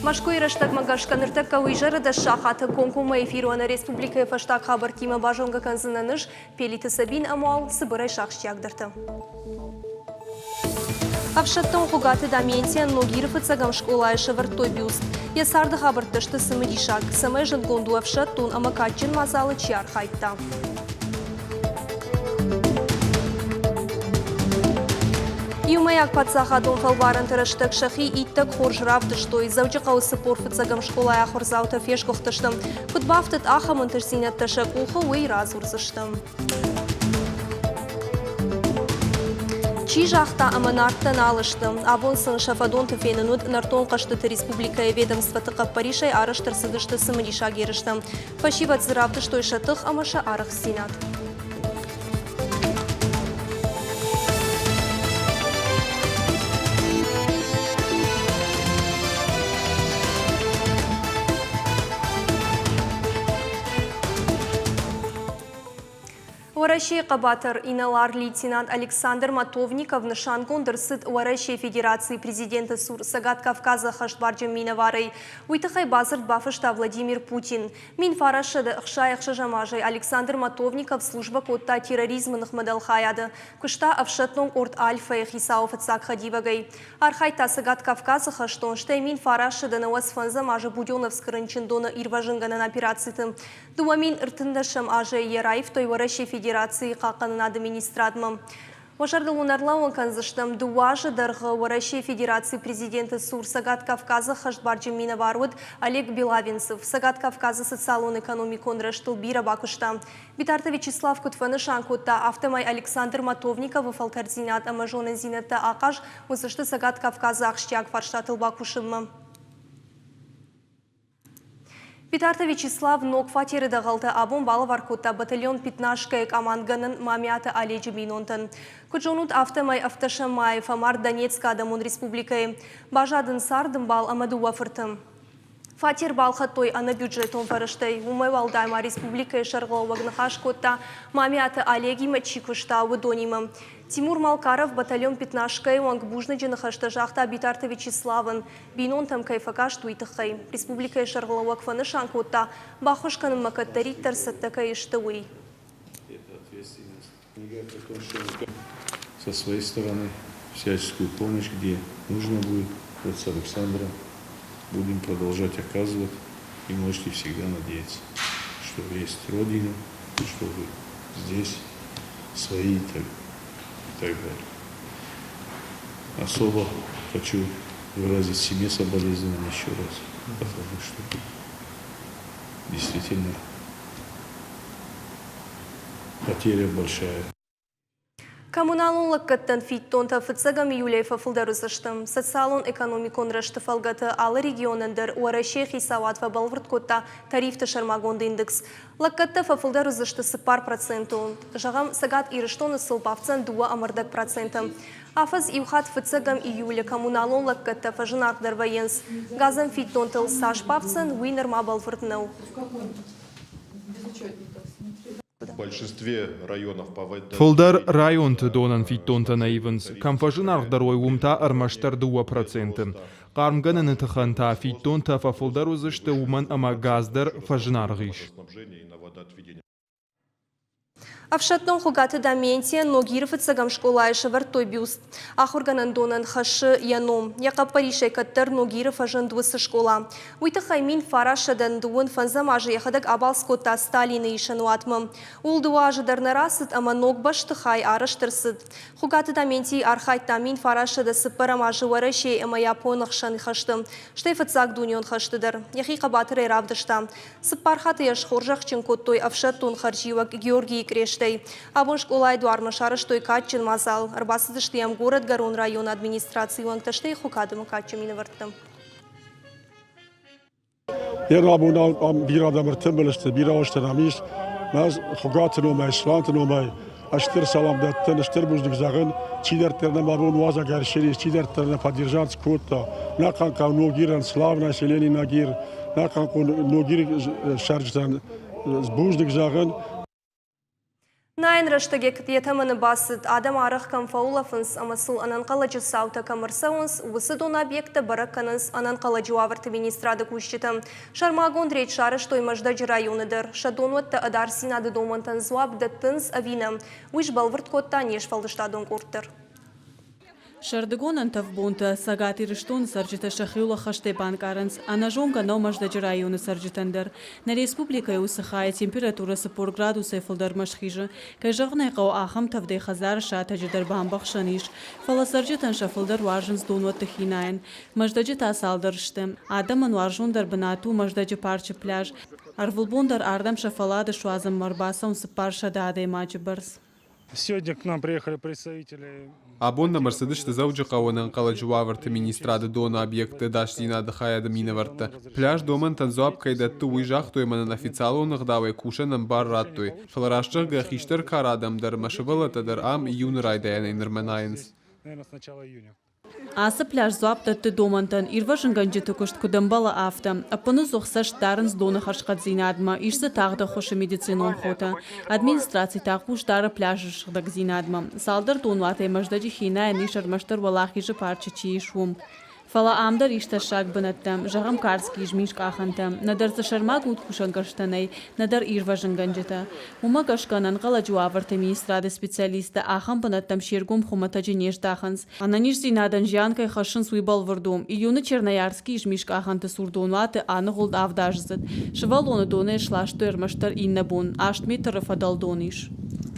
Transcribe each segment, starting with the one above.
Мӕскуыйы рӕстӕгмӕ гӕсгӕ ныртӕккӕ у изӕры дӕс сахаты комкоммӕ эфирон республикӕйы фӕстаг хабӕрттимӕ базонгӕ кӕндзынӕн ӕз, Пелиты Сабин ӕмӕ уал цыбырӕй сахсджиагдӕртӕ. Ӕфсӕддон Хуыгаты Доментийӕн Ногиры фыццӕгӕм скъолайы сӕвӕрдтой бюст. Йӕ царды хабӕрттӕ сты цымыдисаг, цӕмӕй зындгонд у ӕфсӕддон ӕмӕ кадджын мадзалы чи архайдта. Иумӕйаг паддзахадон фӕлварӕнты рӕстӕг сӕхи иттӕг хорз равдыстой. Дзӕуджыхъӕуы 45-ӕм скъолайы ахуырдзаутӕ фесгуыхтысты. Куыд бафтыд ахӕм ӕнтыстдзинӕдтӕ сӕ къухы, уый радзурдзыстӕм. Чи загъта ӕмӕ нартӕ нал сты? Абон сын сӕ фӕдонты фенын уыд нӕртон хъӕзтыты республикӕйы ведомствоты хъӕппӕрисӕй арӕзт ӕрцыдысты цымыдисаг ерыстӕ. Фӕсивӕд дзы равдыстой сӕ тых ӕмӕ сӕ арӕхстдзинад. Уӕрӕсейы хъӕбатыр инӕлар-лейтенант Александр Матовников нысангонд ӕрцыд Уӕрӕсейы Федерацийы президенты цур Цӕгат Кавказы ӕххӕстбарджын минӕварӕй. Уый тыххӕй бадзырд бафыста Владимир Путин. 1966 азӕй Александр Матовников службӕ кодта терроризмы ныхмӕ дӕлхайады, куыста ӕфсӕддон къорд Альфа-йы хицауы фыццаг хӕдивӕгӕй. Архайдта Цӕгат Кавказы хӕстон, стӕй 1995 азы Буденовскы рынчындоны ирвӕзынгӕнӕн операциты. 2013 азӕй йӕ раивтой Уӕрӕсейы Федерацийы Хъахъхъӕнынады министрадмӕ. Уӕ зӕрдыл уын ӕрлӕууын кӕндзыстӕм, дыууӕ азы дӕргъы Уӕрӕсейы Федерацийы президенты цур Цӕгат Кавказы хӕстбарджын минӕвар уыд Олег Белавенцев. Цӕгат Кавказы социалон-экономикон рӕзтыл бирӕ бакуыста. Битарты Вячеслав куыд фӕнысан кодта, афтӕмӕй Александр Матовниковы фӕлтӕрддзинад ӕмӕ зонындзинӕдтӕ ахъаз уыдзысты Цӕгат Кавказы ахсджиаг фарстатыл бакусынмӕ. Битарты Вячеслав ног фатеры дӕгъӕлтӕ абон балӕвар кодта батальон Пятнашка-йы къамандгӕнӕн Мамиаты Оледжы бинонтӕн. Куыд зонут, афтӕмӕй ӕвддӕсӕм майы фӕмард Донецкы Адӕмон Республикӕйы. Баззад ын цардӕмбал ӕмӕ дыууӕ фырты. Фатер балхӕдтой ӕнӕбюджетон фӕрӕзтӕй. Уымӕй уӕлдай ма республикӕйы сӕргълӕууӕг ныхас кодта, Мамиаты Олегимӕ чи куыста, уыдонимӕ. Тимур Малкаров батальон Пятнашка-йы уӕнг бузныджы ныхӕстӕ загъта Битарты Вячеславӕн, бинонтӕм кӕй фӕкаст, уый тыххӕй. Республикӕйы сӕргълӕууӕг фӕнысан кодта, баххуыс кӕнынмӕ кӕддӕриддӕр цӕттӕ кӕй сты, уый. Со своей стороны всяческую помощь, где нужно будет, вот с Александром будем продолжать оказывать. И можете всегда надеяться, что есть Родина, что вы здесь свои и так, и так далее. Особо хочу выразить семье соболезнования еще раз, потому что действительно потеря большая. Коммуналон лӕггӕдтӕн фиддонтӕ фыццӕгӕм июлӕй фӕфылдӕр уыдзысты. Социалон-экономикон рӕзты фӕлгӕты алы регионӕн дӕр Уӕрӕсейы хицауад фӕбӕлвырд кодта тарифты сӕрмагонд индекс. Лӕггӕдтӕ фӕфылдӕр уыдзысты 4 проценты. Зӕгъӕм, Цӕгат Ирыстоны сыл бафтдзӕн 2,5 проценты. Афӕдз иу хатт фыццӕгӕм июлы коммуналон лӕггӕдтӕ фӕзынаргъдӕр вӕййынц. Газӕн фиддонтыл цас бафтдзӕн, уый нырма бӕлвырд нӕу. Фылдӕр районты донӕн фиддонтӕ нӕ ивынц, кӕм фӕзынаргъдӕр уой, уым та ӕрмӕстдӕр 2%. Хъармгӕнӕны тыхӕн та фиддонтӕ фӕфылдӕр уыдзысты, уымӕн ӕмӕ газ дӕр фӕзынаргъ ис. Ӕфсӕддон Хуыгаты Доментийӕн Ногиры фыццӕгӕм скъолайы сӕвӕрдтой бюст. Ахуыргӕнӕндонӕн хӕссы йӕ ном. Йӕ хъӕппӕрисӕй кӕддӕр Ногиры фӕзынд уыцы скъола. Уый тыххӕй 1925 азы йӕхӕдӕг абалц кодта Сталины исӕнуатмӕ. Ууыл дыууӕ азы дӕр нӕ рацыд ӕмӕ ног бӕстыхай арӕзт ӕрцыд. Хуыгаты Доментий архайдта 1904 азы Уӕрӕсейы ӕмӕ Японы хсӕн хӕсты, стӕй фыццаг дунеон хӕсты дӕр. Йӕхи хъӕбатырӕй равдыста. Цыппар хатты йӕ схорзӕхджын кодтой ӕфсӕддон хӕрзиуӕг Георгийы кърестӕй. Абон скъолайы дуармӕ сарӕзтой кадджын мадзал. Ӕрбацыдысты йӕм горӕтгӕрон районы администрацийы уӕнгтӕ, стӕй Хуыкады мыггаджы минӕвӕрттӕ. Йе рабон ам бирӕ адӕм ӕртымбыл сты, бирӕ азтӕ нӕм ис. Ӕз Хуыгаты номӕй, Сланты номӕй стыр салам дӕттын, стыр бузныг зӕгъын, чидӕрддӕр нӕм абон уазӕг ӕрсидис, чидӕрддӕр нӕ поддержать кодта. Нӕ хъӕнхъӕу Ногирӕн, славное селение Ногир, нӕ хъӕнхъӕу Ногиры цӕрджытӕн бузныг зӕгъын. Найӕн рӕстӕг йӕ тӕмӕны бацыд, адӕм арӕх кӕм фӕулӕфынц ӕмӕ сыл ӕнӕнхъӕлӕджы цаутӕ кӕм ӕрцӕуынц, уыцы донобъекттӕ бӕрӕг кӕнынц ӕнӕнхъӕлӕджы уавӕрты министрады кусджытӕ. Сӕрмагонд рейд сарӕзтой Мӕздӕджы районы дӕр. Сӕ донуӕттӕ ӕдасдзинады домӕнтӕн дзуапп дӕттынц ӕви нӕ, уый сбӕлвырд кодта не сфӕлдыстадон къорд дӕр. Сӕрдыгон ӕнтӕф бонтӕ Цӕгат Ирыстоны цӕрджытӕ сӕхиуыл ӕххӕстӕй банкъарынц, ӕнӕзонгӕ нӕу Мӕздӕджы районы цӕрджытӕн дӕр. Нӕ республикӕйы уыцы хайы температурӕ 40 градусӕй фылдӕрмӕ схизы. Кӕй зӕгъын ӕй хъӕуы, ахӕм тӕвдӕй хӕдзары сатӕджы дӕр бамбӕхсӕн ис. Фӕлӕ цӕрджытӕн сӕ фылдӕр уарзынц донуӕтты хинайӕн. Мӕздӕджы та цалдӕр сты. Адӕмӕн уарзондӕр бынат у Мӕздӕджы парчы пляж. Ӕрвылбон дӕр ардӕм сӕ фӕллад суадзынмӕ ӕрбацӕуынц 400 адӕймаджы бӕрц. Сегодня к нам приехали представители Абон нӕм ӕрцыдысты Дзӕуджыхъӕуы ӕнӕнхъӕлӕджы уавӕрты министрады доны объектты ӕдасдзинады хайады минӕвӕрттӕ. Пляж домӕнтӕн дзуапп кӕй дӕтты, уый загътой ӕмӕ нын официалон ӕгъдауӕй кусӕн ӕмбар радтой. Фӕлӕ раст зӕгъгӕ, хистӕр кары адӕм дӕр ӕмӕ сывӕллӕттӕ дӕр ам июны райдайӕнӕй нырмӕ найынц. Наверное, с начала июня. Ацы пляж дзуапп дӕтты домӕнтӕн, ирвӕзынгӕнджыты куыст куыд ӕмбӕлы, афтӕ. Ӕппынӕдзух цӕст дарынц доны хӕрзхъӕддзинадмӕ, ис дзы тагъд ӕххуысы медицинон хотӕ. Администраци та хъус дары пляжы сыгъдӕгдзинадмӕ. Цалдӕр донуатӕй Мӕздӕджы хинайӕн ис ӕрмӕстдӕр Уӕлахизы парчы чи ис, уым. Фӕлӕ ам дӕр ис тӕссаг бынӕттӕ, зӕгъӕм, Карскийы змискъахӕнтӕ. Нӕдӕр дзы сӕрмагонд кусӕнгӕрзтӕ нӕй, нӕдӕр ирвӕзынгӕнджытӕ. Уымӕ гӕсгӕ ӕнӕнхъӕлӕджы уавӕрты министрады специалисттӕ ахӕм бынӕттӕм се ргом хуымӕтӕджы не здахынц. Ӕнӕниздзинадӕн зиан кӕй хӕссынц, уый бӕлвырд у. Июны Черноярскийы змискъахӕнты цур донуаты аныгъуылд авдаздзыд. Сывӕллоны донӕй сластой ӕрмӕстдӕр иннӕ бон, аст метры фӕдӕлдон ис.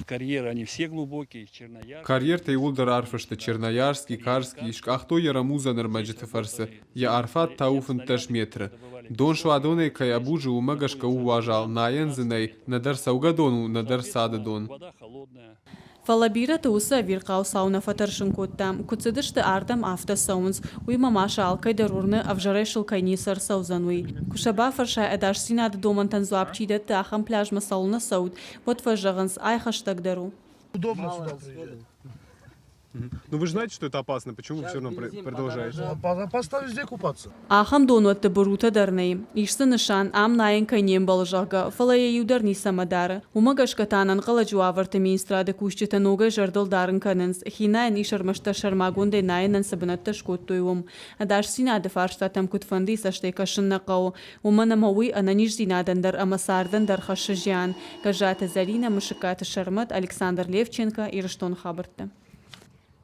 Карьеры они все глубокие, Черноярский. Карьертӕ иууылдӕр арф сты Черноярский, Карский, скъахтой йӕ рӕмудзӕн ӕрмӕджыты фӕрцы. Йӕ арфад та у 15 метры. Дон суадонӕй кӕй абузы, уымӕ гӕсгӕ у уазал, найӕн дзы нӕй, нӕдӕр цӕугӕдон у, нӕдӕр цады дон. Фӕлӕ бирӕты уыцы ӕвирхъау цау нӕ фӕтӕрсын кодта. Куыд цыдысты ардӕм, афтӕ цӕуынц. Уыимӕ ма сӕ алкӕй дӕр уырны, ӕвзӕрӕй сыл кӕй ницы ӕрцӕудзӕн, уый. Куы сӕ бафӕрсай, ӕдасдзинады домӕнтӕн дзуапп чи дӕтты, ахӕм пляжмӕ цӕуылнӕ цӕут, уӕд фӕзӕгъынц, ай хӕстӕгдӕр у. Удобно сюда приезжать. Ну вы же знаете, что это опасно, почему вы все равно продолжаете? Опасно везде купаться. Ахӕм донуӕтты бырутӕ дӕр нӕй. Ис дзы нысан, ам найын кӕй не мбӕлы, зӕгъгӕ, фӕлӕ йӕ иу дӕр ницӕмӕ дары. Уымӕ гӕсгӕ та ӕнӕнхъӕлӕджы уавӕрты министрады кусджытӕ ногӕй зӕрдыл дарын кӕнынц, хинайӕн ис ӕрмӕстдӕр сӕрмагондӕй найынӕн цы бынӕттӕ скодтой, уым. Ӕдасдзинады фарстатӕм куыдфӕндыйы цӕстӕй кӕсын нӕ хъӕуы, уымӕн ӕмӕ уый ӕнӕниздзинадӕн дӕр ӕмӕ цардӕн дӕр хӕссы зиан. Гӕззаты Зӕринӕ, Мысыккаты Сӕрмӕт, Александр Левченко, Ирыстоны хабӕрттӕ.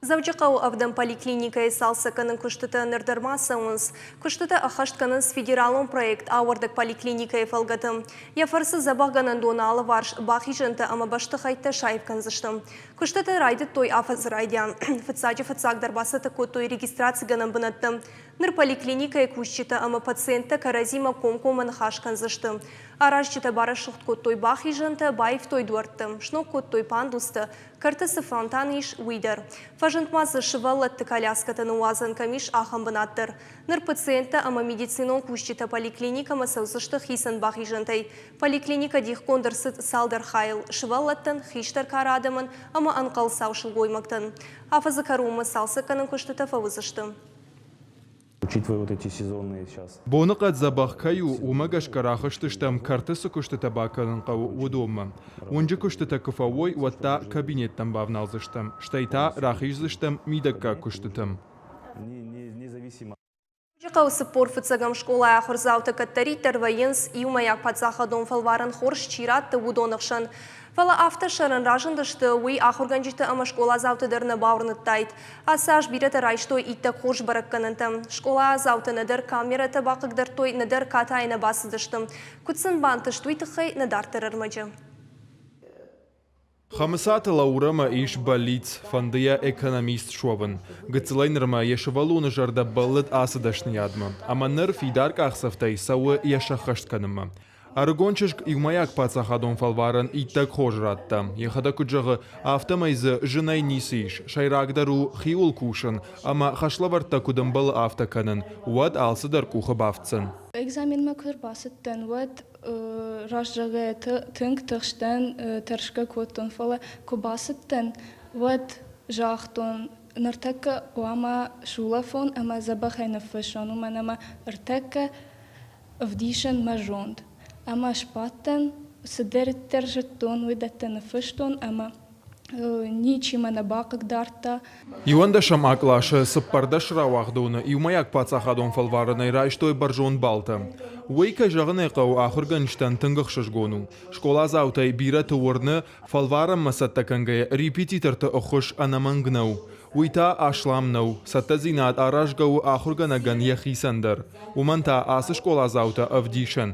Дзӕуджыхъӕуы ӕвдӕм поликлиникӕйы цалцӕггӕнӕн куыстытӕ ныр дӕр ма цӕуынц. Куыстытӕ ӕххӕст кӕнынц федералон проект Ауӕрдӕг поликлиникӕйы фӕлгӕты. Йӕ фӕрцы дзӕбӕхгӕнӕндоны алыварс бахизӕнтӕ ӕмӕ бӕстыхӕйттӕ саив кӕндзысты. Куыстытӕ райдыдтой афӕдзы райдиан. Фыццаджы фыццагдӕр бацӕттӕ кодтой регистрацигӕнӕн бынӕттӕ. Ныр поликлиникӕйы кусджытӕ ӕмӕ пациенттӕ кӕрӕдзимӕ комкоммӕ ныхас кӕндзысты. Аразджытӕ барӕсугъд кодтой бахизӕнтӕ, баивтой дуӕрттӕ, сног кодтой пандустӕ, кӕрты цы фонтан ис, уый дӕр. Фӕзынд ма дзы сывӕллӕтты коляскӕтӕ ныууадзӕн кӕм ис, ахӕм бынат дӕр. Ныр пациенттӕ ӕмӕ медицинон кусджытӕ поликлиникӕмӕ цӕудзысты хицӕн бахизӕнтӕй. Поликлиникӕ дихгонд ӕрцыд цалдӕр хайыл сывӕллӕттӕн, хистӕр кары адӕмӕн ӕмӕ ӕнхъӕлцау сылгоймӕгтӕн. Афӕдзы кӕронмӕ цалцӕггӕнӕн куыстытӕ фӕуыдзысты. Учитывая вот эти сезонные сейчас. Боныхъӕд дзӕбӕх кӕй у, уымӕ гӕсгӕ рахызтыстӕм, кӕрты цы куыстытӕ бакӕнын хъӕуы, уыдонмӕ. Уынджы куыстытӕ куы фӕуой, уӕд та кабинеттӕм бавналдзыстӕм, стӕй та рахиздзыстӕм мидӕггаг куыстытӕм. Дзӕуджыхъӕуы 45-ӕм скъолайы ахуырдзаутӕ кӕддӕриддӕр вӕййынц иумӕйаг паддзахадон фӕлварӕн хорз чи ратты, уыдоны хсӕн. Фӕлӕ афтӕ сӕрӕн разындысты, уый ахуыргӕнджыты ӕмӕ скъоладзауты дӕр нӕ бауырныдтаид. Ацы аз бирӕтӕ райстой иттӕг хорз бӕрӕггӕнӕнтӕ. Скъоладзаутӕ нӕдӕр камерӕтӕ бахъыгдардтой, нӕдӕр катайы нӕ бацыдысты. Куыд сын бантыст, уый тыххӕй нӕ дарддӕр ӕрмӕджы. Хӕмыцаты Лаурӕмӕ ис бӕллиц, фӕнды йӕ экономист суӕвын. Гыццылӕй нырмӕ йӕ сывӕллоны зӕрдӕ бӕллыд ацы дӕсныйадмӕ. Ӕмӕ ныр фидар къахдзӕфтӕй цӕуы йӕ сӕххӕст кӕнынмӕ. Ӕрыгон чызг иумӕйаг паддзахадон фӕлварӕн иттӕг хорз радта. Йӕхӕдӕг куыд зӕгъы, афтӕмӕй дзы зынӕй ницы ис. Сӕйрагдӕр у хиуыл кусын ӕмӕ хӕслӕвӕрдтӕ куыд ӕмбӕлы, афтӕ кӕнын. Уӕд алцыдӕр къухы бафтдзӕн. Экзаменмӕ куы ӕрбацыдтӕн, уӕд раст зӕгъгӕйӕ, тынг тыхстӕн, тӕрсгӕ кодтон, фӕлӕ куы бацыдтӕн, уӕд загътон, ныртӕккӕ хъуамӕ сулӕфон ӕмӕ дзӕбӕхӕй ныффыссон, уымӕн ӕмӕ ӕртӕккӕ ӕвдисын мӕ зонд. Ӕмӕ сбадтӕн. Цыдӕриддӕр зыдтон, уыдӕттӕ ныффыстон ӕмӕ ничи мӕ нӕ бахъыгдардта. Иуӕндӕсӕм а къласы 14 рауагъдоны иумӕйаг паддзахадон фӕлварӕнӕй райстой бӕрзонд баллтӕ. Уый, кӕй зӕгъын ӕй хъӕуы, ахуыргӕнджытӕн тынг ӕхсызгон у. Скъоладзаутӕй бирӕты уырны, фӕлварӕнмӕ цӕттӕ кӕнгӕйӕ репетиторты ӕххуыс ӕнӕмӕнг нӕу. Уый та аслам нӕу, цӕттӕдзинад аразгӕ у ахуыргӕнӕгӕн йӕхицӕн дӕр. Уымӕн та ацы скъоладзаутӕ ӕвдисӕн.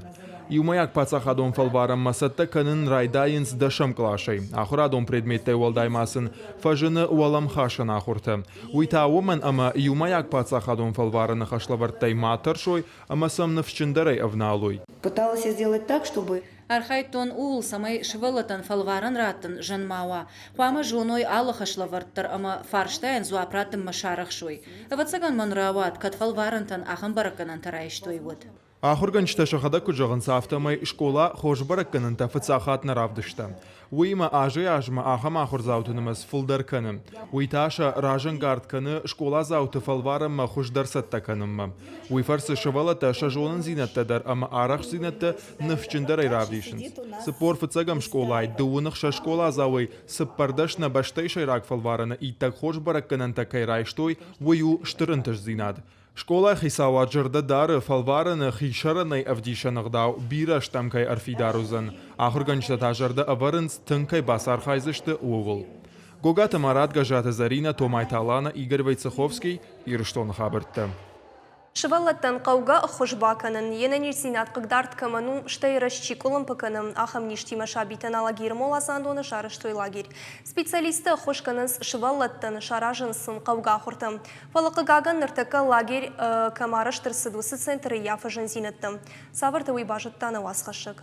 Иумӕйаг паддзахадон фӕлварӕнмӕ цӕттӕ кӕнын райдайынц дӕсӕм къласӕй. Ахуырадон предметтӕй уӕлдай ма сын фӕзыны уӕлӕмхасӕн ахуыртӕ. Уый та уымӕн, ӕмӕ иумӕйаг паддзахадон фӕлварӕны хӕслӕвӕрдтӕй ма тӕрсой ӕмӕ сӕм ныфсджындӕрӕй ӕвналой. Пыталась я сделать так, чтобы Архайдтон ууыл, цӕмӕй сывӕллӕттӕн фӕлварӕн раттын зын ма уа. Хъуамӕ зоной алы хӕслӕвӕрд дӕр ӕмӕ фарстайӕн дзуапп раттынмӕ сарӕхсой. Ӕвӕццӕгӕн мӕн рауад, кӕд фӕлварӕнтӕн ахӕм бӕрӕггӕнӕнтӕ райстой, уӕд. Ахуыргӕнджытӕ сӕхӕдӕг куыд зӕгъынц, афтӕмӕй скъола хорз бӕрӕггӕнӕнтӕ фыццаг хатт нӕ равдыста. Уыимӕ азӕй-азмӕ ахӕм ахуырдзауты нымӕц фылдӕр кӕны. Уый та сӕ разӕнгард кӕны скъоладзауты фӕлварӕнмӕ хуыздӕр цӕттӕ кӕнынмӕ. Уый фӕрцы сывӕллӕттӕ сӕ зонындзинӕдтӕ дӕр ӕмӕ арӕхстдзинӕдтӕ ныфсджындӕрӕй равдисынц. 45-ӕм скъолайы 16 скъоладзауӕй 14 нӕ бӕстӕйы сӕйраг фӕлварӕны иттӕг хорз бӕрӕггӕнӕнтӕ кӕй райстой, уый у стыр ӕнтыстдзинад. Скъолайы хицауад зӕрдӕ дары, фӕлварӕны хисӕрӕнӕй ӕвдисӕн ӕгъдау бирӕ стӕм кӕй ӕрфидар уыдзӕн. Ахуыргӕнджытӕ та зӕрдӕ ӕвӕрынц, тынг кӕй бацархайдзысты, ууыл. Гогаты Марат, Гӕззаты Зӕринӕ, Томайты Алана, Игорь Войцеховский, Ирыстоны хабӕрттӕ. Сывӕллӕттӕн хъӕугӕ ӕххуыс бакӕнын, йе нӕниздзинад хъыгдард кӕмӕн у, стӕй рӕзт чи къуылымпы кӕны, ахӕм низтимӕ сабитӕн Алагиры моладзандоны сарӕзтой лагерь. Специалисттӕ ӕххуыс кӕнынц сывӕллӕттӕн, саразынц сын хъӕугӕ ахуыртӕ. Фӕлӕ, хъыгагӕн, ныртӕккӕ лагерь кӕм арӕзт ӕрцыд, уыцы центры ӕййафы зындзинӕдтӕ. Цавӕртӕ, уый базыдта нӕ уацхӕссӕг.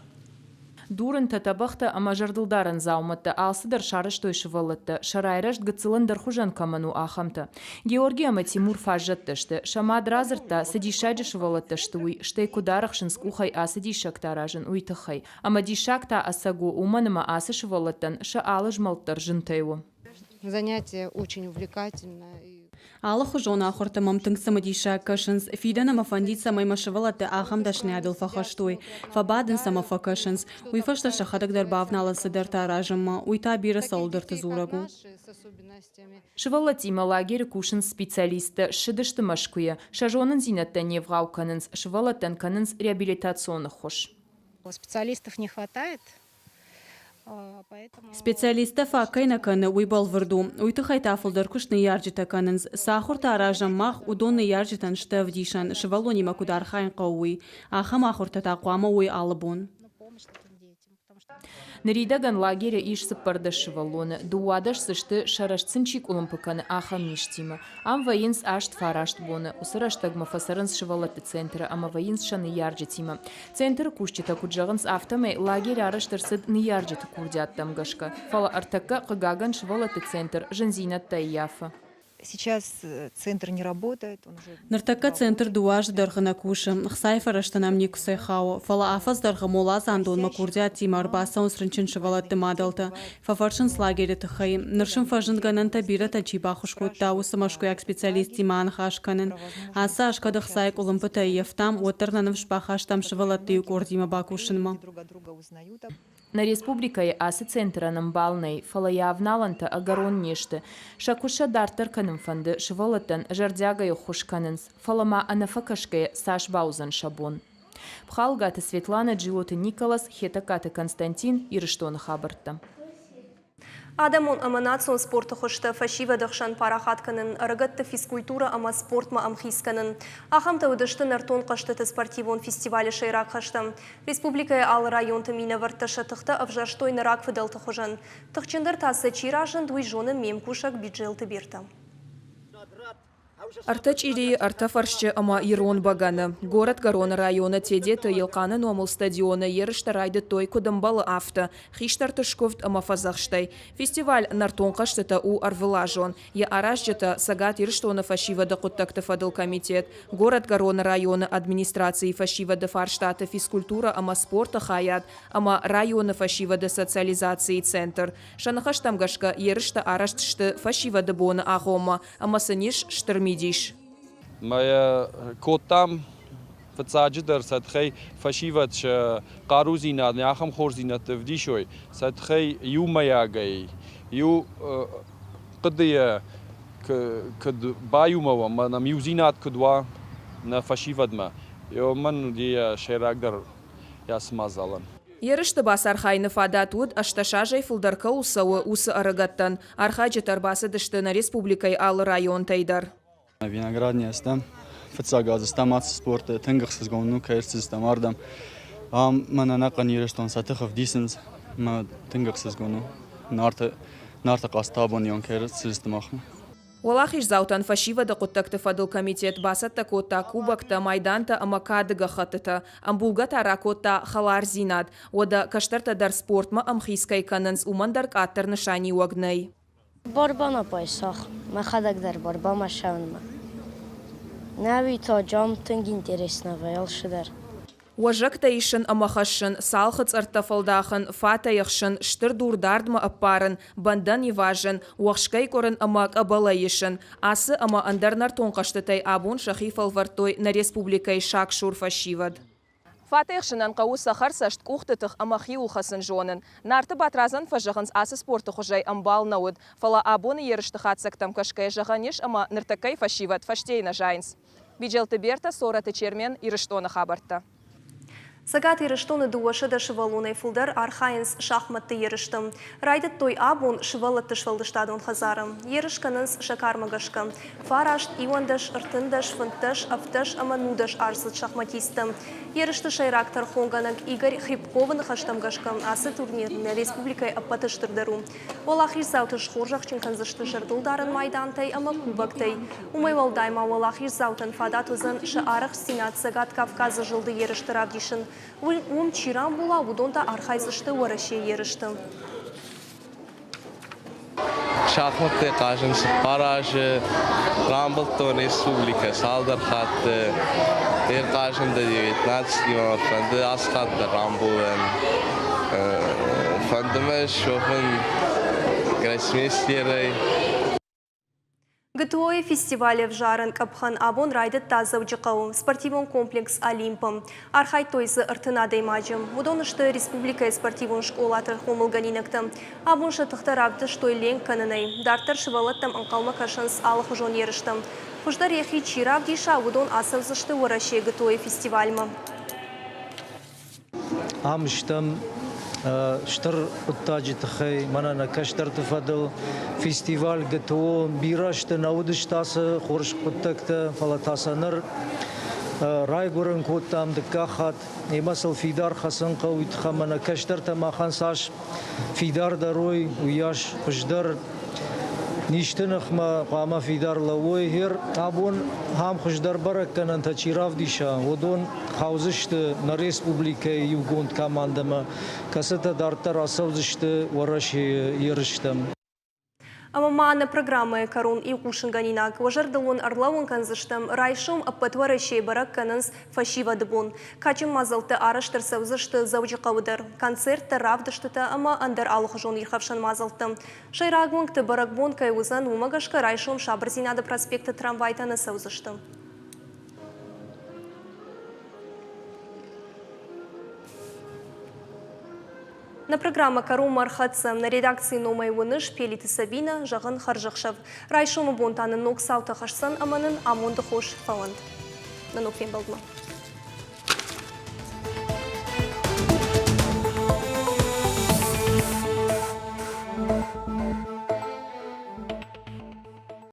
Дурынтӕ, тӕбӕгътӕ ӕмӕ зӕрдылдарӕн дзаумӕттӕ алцыдӕр сарӕзтой сывӕллӕттӕ, сӕ райрӕзт гыццыл ӕндӕрхуызӕн кӕмӕн у, ахӕмтӕ. Георги ӕмӕ Тимур фаззӕттӕ сты. Сӕ мад радзырдта, цы диссаджы сывӕллӕттӕ сты, уый, стӕй куыд арӕхсынц къухӕй ацы диссӕгтӕ аразын, уый тыххӕй. Ӕмӕ диссаг та ӕцӕг у, уымӕн ӕмӕ ацы сывӕллӕттӕн сӕ алы змӕлд дӕр зынтӕй у. Занятие очень увлекательное. Алыхуызон ахуыртӕ мӕм тынг цымыдисаг кӕсынц. Фидӕны мӕ фӕндид, цӕмӕй мӕ сывӕллӕттӕ ахӕм дӕсныйадыл фӕхӕст уой. Фӕбадынц ӕмӕ фӕкӕсынц. Уый фӕстӕ сӕхӕдӕг дӕр бавналынц цыдӕртӕ аразынмӕ. Уый та бирӕ цӕуылдӕрты дзурӕг у. Сывӕллӕттимӕ лагеры кусынц специалисттӕ, ссыдысты Мӕскуыйӕ. Сӕ зонындзинӕдтӕ не вгъау кӕнынц, сывӕллӕттӕн кӕнынц реабилитацион ӕххуыс. Специалистов не хватает. Специалисттӕ фаг кӕй нӕ кӕны, уый бӕлвырд у. Уый тыххӕй та фылдӕр куыст ныййарджытӕ кӕнынц. Цы ахуыртӕ аразӕм мах, уыдон ныййарджытӕн сты ӕвдисӕн, сывӕллонимӕ куыд архайын хъӕуы, уый. Ахӕм ахуыртӕ та хъуамӕ уой алы бон. Ныридӕгӕн лагеры ис 14 сывӕллоны, 12 дзы сты, сӕ рӕзт сын чи къуылымпы кӕны, ахӕм низтимӕ. Ам вӕййынц 8-9 боны. Уыцы рӕстӕгмӕ фӕцӕрынц сывӕллӕтты центры ӕмӕ вӕййынц сӕ ныййарджытимӕ. Центры кусджытӕ куыд зӕгъынц, афтӕмӕй лагерь арӕзт ӕрцыд ныййарджыты курдиаттӕм гӕсгӕ. Фӕлӕ ӕртӕккӕ, хъыгагӕн, сывӕллӕтты центр зындзинӕдтӕ ӕййафы. Сейчас э, центр не работает. Он уже Ныртӕккӕ центр дыууӕ азы дӕргъы нӕ кусы. Хцайы фӕрӕзтӕ нӕм никуыцӕй хауы, фӕлӕ афӕдз дӕргъы моладзандонмӕ курдиаттимӕ ӕрбацӕуынц рынчын сывӕллӕтты мадӕлтӕ. Фӕфӕрсынц лагеры тыххӕй. Ныр сын фӕзынд гӕнӕнтӕ бирӕтӕ чи баххуыс кодта, уыцы мӕскуыйаг специалисттимӕ аныхас кӕнын. Ацы аз кӕд ӕхцайы къуылымпытӕ ӕййӕфтам, уӕддӕр нӕ ныфс бахастам сывӕллӕтты иу къордимӕ бакусынмӕ. Нӕ республикӕйы ацы центрӕн ӕмбал нӕй, фӕлӕ йӕ авналӕнтӕ ӕгӕрон не сты. Сӕ куыст сӕ дарддӕр кӕнын фӕнды, сывӕллӕттӕн зӕрдиагӕй ӕххуыс кӕнынц, фӕлӕ ма ӕнӕфӕкӕсгӕйӕ цас бауыдзӕн сӕ бон. Пхалгаты Светланӕ, Джиоты Николас, Хетӕгкаты Константин, Ирыстоны хабӕрттӕ. Адӕмон ӕмӕ национ спорты хуызтӕ фӕсивӕды хсӕн парахат кӕнын, ӕрыгӕтты физкультурӕ ӕмӕ спортмӕ ӕмхиц кӕнын. Ахӕмтӕ уыдысты нӕртон хъӕзтыты спортивон фестивалы сӕйраг хӕстӕ. Республикӕйы алы районты минӕвӕрттӕ сӕ тыхтӕ ӕвзӕрстой нӕ рагфыдӕлты хуызӕн. Тыхджындӕр та сӕ чи разынд, уый зоны ме мкусӕг Биджелты Бертӕ. Ӕртӕ чъирийы, ӕртӕ фӕрсчы ӕмӕ ирон бӕгӕны. Горӕтгӕроны районы Тедеты Елхъаны номыл стадионы ерыстӕ райдыдтой куыд ӕмбӕлы, афтӕ, хистӕрты скуывд ӕмӕ фӕдзӕхстӕй. Фестиваль Нӕртон хъӕзтытӕ у ӕрвылазон. Йӕ аразджытӕ, Цӕгат Ирыстоны фӕсивӕды хъуыддӕгты фӕдыл комитет, Горӕтгӕроны районы администрацийы фӕсивӕды фарстаты физкультурӕ ӕмӕ спорты хайад ӕмӕ районы фӕсивӕды социализацийы центр. Сӕ ныхӕстӕм гӕсгӕ, ерыстӕ арӕзт сты фӕсивӕды боны агъоммӕ ӕмӕ сын ис стыр мидис. Мӕ кодтам. Фыццаджыдӕр сӕ тыххӕй фӕсивӕд сӕ хъарудзинад, ахӕм хорздзинӕдтӕ ӕвдисой, сӕ тыххӕй иумӕйагӕй, иу хъуыдыйӕ куыд баиумӕ уӕм, нӕм иудзинад куыд уа нӕ фӕсивӕдмӕ, уымӕн уыди йӕ сӕйрагдӕр ацы мадзалӕн. Ерысты бацархайыны фадат уыд, 18 азӕй фылдӕр кӕуыл цӕуы, уыцы ӕрыгӕттӕн. Архайджытӕ ӕрбацыдысты нӕ республикӕйы алы районтӕй дӕр. Виноградный стӕм. Фыццаг аз стӕм ацы спорты тынг ӕхсызгон у, кӕй ӕрцыдыстӕм ардӕм. Ам мӕн ӕнӕхъӕн Ирыстон сӕ тых ӕвдисынц мӕ тынг ӕхсызгон у. Нарты, Нарты хъазт абон ион кӕй ӕрцыдысты махмӕ. Уӕлахиздзаутӕн фӕсивӕды хъуыддӕгты фӕдыл комитет бацӕттӕ кодта кубоктӕ, майдантӕ ӕмӕ кады гӕххӕттытӕ. Ӕмбулгӕ та ракодта хӕлардзинад. Уӕдӕ кӕстӕртӕ дӕр спортмӕ ӕмхиц кӕй кӕнынц, уымӕн дӕр къаддӕр нысаниуӕг нӕй. Барбана байсах, мӕхӕдӕг дӕр барбама ссӕуынмӕ. Нӕуи та джам тынг интересно вӕййы алцыдӕр. Уӕзӕгтӕ исын ӕмӕ хӕссын, цалхы цъӕрттӕ фӕлдахын, фатӕй ӕхсын, стыр дур дардмӕ ӕппарын, бӕндӕн ивазын, уӕхскӕй къуырын ӕмӕ къӕбӕлӕй исын. Ацы ӕмӕ ӕндӕр нӕртон хъӕзтытӕй абон сӕхи фӕлвӕрдтой нӕ республикӕйы сагсур фӕсивӕд. Фатӕхсынӕн хъӕуы цӕхӕрцӕст, къухты тых ӕмӕ хиуыл хӕцын зонын. Нарты Батрадзӕн фӕзӕгъынц, ацы спорты хуызӕй ӕмбал нӕ уыд, фӕлӕ абоны ерысты хатдзӕгтӕм кӕсгӕйӕ зӕгъӕн ис ӕмӕ ныртӕккӕйы фӕсивӕд фӕстейы нӕ зайынц. Биджелты Бертӕ, Цорӕты Чермен, Ирыстоны хабӕрттӕ. Цӕгат Ирыстоны 200 сывӕллонӕй фылдӕр архайынц шахмӕтты ерысты. Райдыдтой абон сывӕллӕтты сфӕлдыстадон хӕдзары. Ерыс кӕнынц сӕ кармӕ гӕсгӕ. Фараст, 11, 13, 15, 17 ӕмӕ 19 аздзыд шахматисттӕ. Ерысты сӕйраг тӕрхонгӕнӕг Игорь Хрипковы ныхӕстӕм гӕсгӕ, ацы турнир нӕ республикӕйы ӕппӕты стырдӕр у. Уӕлахиздзауты схорзӕхджын кӕндзысты зӕрдылдарӕн майдантӕй ӕмӕ кубоктӕй. Уымӕй уӕлдай ма уӕлахиздзаутӕн фадат уыдзӕн сӕ арӕхстдзинад Цӕгат Кавказы зылды ерысты равдисын. Уым чи рамбула, уыдон та архайдзысты Уӕрӕсейы ерысты. Шахматтӕй хъазын цыппар азы, рамбылдтон республикӕ цалдӕр хатты. Ӕрхъазын дӕ девятнадцатимӕ фӕнды ацы хатт дӕр рамбулын. Фӕнды мӕ суӕвын гроссмейстерӕй. ГТО-йы фестивалы ӕвзарӕн къӕпхӕн абон райдыдта Дзӕуджыхъӕуы спортивон комплекс «Олимп-ы». Архайдтой дзы 30 адӕймаджы. Уыдон сты республикӕйы спортивон скъолаты хъомылгӕнинӕгтӕ. Абон сӕ тыхтӕ равдыстой ленк кӕнынӕй. Дарддӕр сывӕллӕттӕм ӕнхъӕлмӕ кӕсынц алыхуызон ерыстӕм. Хуыздӕр йӕхи чи равдиса, уыдон ацӕудзысты Уӕрӕсейы ГТО-йы фестивальмӕ. Ам стӕм стыр хъуыддаджы тыххӕй, мӕнӕ нӕ кӕстӕрты фӕдыл фестиваль ГТО бирӕ сты, нӕ уыдысты ацы хорз хъуыддӕгтӕ, фӕлӕ та сӕ ныр райгуырын кодтам дыккаг хатт. Ӕмӕ сыл фидар хӕцын хъӕуы, уый тыххӕй мӕнӕ кӕстӕртӕ махӕн цас фидардӕр уой, уыйас хуыздӕр низты ныхмӕ хъуамӕ фидар лӕууой. Гъер абон ахӕм хуыздӕр бӕрӕггӕнӕнтӕ чи равдиса, уыдон хаудзысты нӕ республикӕйы иугонд командӕмӕ, кӕцытӕ дарддӕр ацӕудзысты Уӕрӕсейы ерыстӕм. Ӕмӕ ма нӕ программӕйы кӕрон иу хъусынгӕнинаг. Уӕ зӕрдыл уын ӕрлӕууын кӕндзыстӕм, райсом ӕппӕт Уӕрӕсейы бӕрӕг кӕнынц Фӕсивӕды бон. Кадджын мадзӕлттӕ арӕзт ӕрцӕудзысты Дзӕуджыхъӕуы дӕр. Концерттӕ, равдыстытӕ ӕмӕ ӕндӕр алыхуызон ирхӕфсӕн мадзӕлттӕ. Сӕйраг уынгты бӕрӕгбон кӕй уыдзӕн, уымӕ гӕсгӕ райсом Сабырдзинады проспекты трамвайтӕ нӕ цӕудзысты. Нӕ программӕ кӕронмӕ ӕрхӕццӕ. Нӕ редакцийы номӕй уыныс Пелиты Сабинӕ, зӕгъын хӕрзӕхсӕв. Райсомы бон та нын ног цаутӕ хӕсдзӕн ӕмӕ нын амонды хос фӕуӕнт. Нӕ ног фембӕлдмӕ.